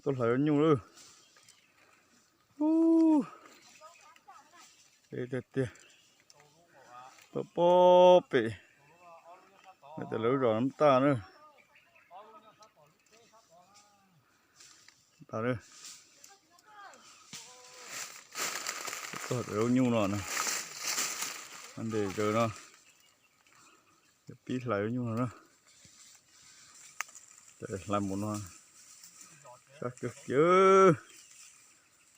Tuaj hlais zaub nyuj lawm. Ub, deb tiag tiag. Tuaj pob pem, tias lawv lub zos Nab Taj na. Tag, txog zaub nyuj no na, ntes zaws no, pib hlais zaub nyuj no na. Hlais mus no, sab kawg kiag.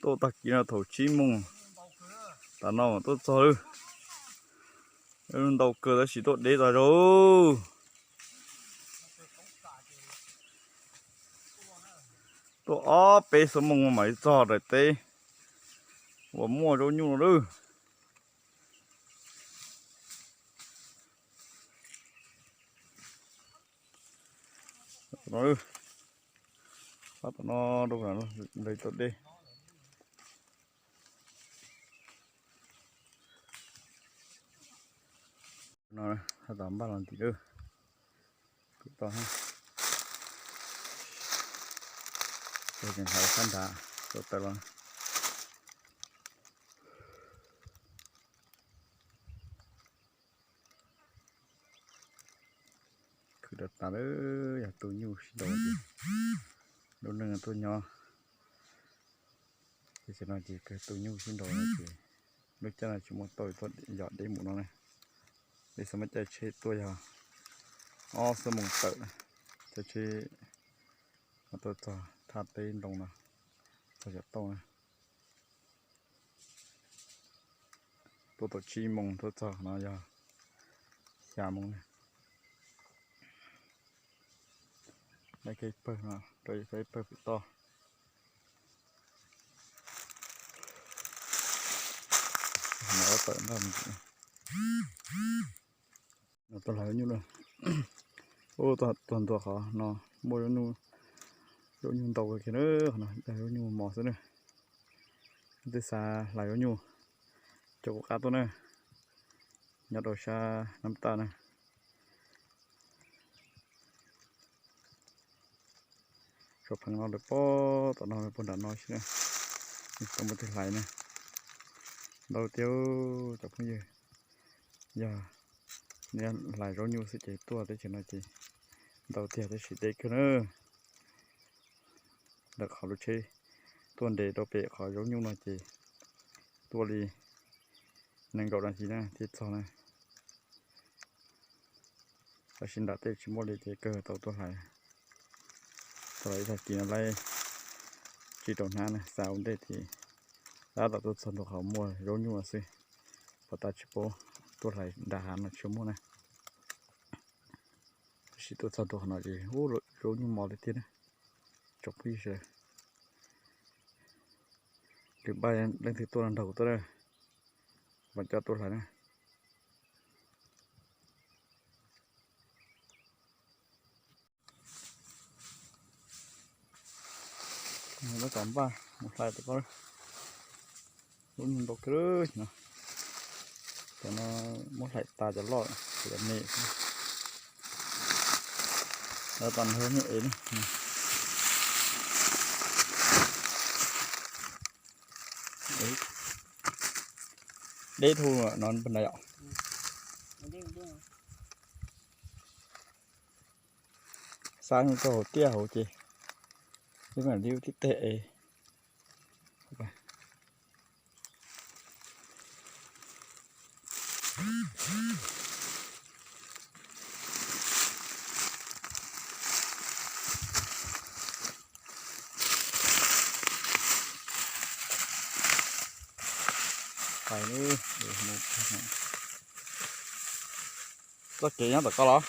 Tuaj tag kis no thaum tsib moos, tas no mas tuaj txog lawm. Ntau kawg tab sis tuaj deb tas zog. Tuaj ob peb xuab moos mam li txog daim teb uas muaj zaub nyuj no lawm. Tom no, tom no rau lawv tuaj deb. No, haj tom npaj los ntim lawm. Kuv tau, tseem hais sab nrad, tau tawm los. Khwv tas tas lawm, yog tu nyuj sib nraus ces lub neej tuaj nyob. Ces tam no ces kawg tu nyuj sib nraus no ces lub caij no tsis muaj tauj, yog deb mus no ne. Li xav muab caij tsheb tuaj yog ob xuab moos tawm, caij tsheb tuaj txog thaj teb nroo no, txog cov tauj na. Tuaj thaum tsib moos tuaj txog no yog xya moos na. Lawv kev pawg no rau ib pawg pem toj. No tawm nraj mus ntsis. No tuaj hlais zaub nyuj na. Ub, tuaj ntua qhov no muaj zaub nyuj, zaub nyuj ntau kawg kiag na, qhov no zaub nyuj mos xwb na. Twb xav hlais zaub nyuj coj kuv qab tuaj na, nyob rau sab Nab Taj na. Tshuav pheev no lawm pob tom no, puag nram no xwb na, tsis tau muaj twg hlais na. Ntau tiag cov phooj ywg, yog nej hlais zaub nyuj xwb ces tuaj teb chaws no ces ntau tiag tab sis deb kawg na. Ntawm qhov lub tsheb tuaj nres rau pem qhov zaub nyuj no ces tuaj li nees nkaum nas this na thiaj txog na. Tab sis nram tej tsis muaj li ces kawg tau tuaj hlais. Tau hlais ib tag kis no laib tsib rau hnab na, xav ua ntej ces tab tom tuaj txog ntua qhov muaj zaub nyuj no xwb, pom tas tsis paub tuaj hlais nram hav no tsis muaj na. Tab sis tuaj txog ntua qhov no ces ub, zaub nyuj mos li tiag na. Tsoom phooj ywg sawv daws, lwm npaj leej twg tuaj los nrog kuv tuaj na, mam coj tuaj hlais na. Tab tom npaj mus hlais tom ko, lub nyuj ntau kawg no. Cov no muab hlais tas cov loj, cov me xwb. Lawv tas nrog nyuj ev na. Deb dhau no pab na yom. Xa rau hauv tiaj hauv ces, mam li ua tib teg ev. Txoj kev nyob tom ko los?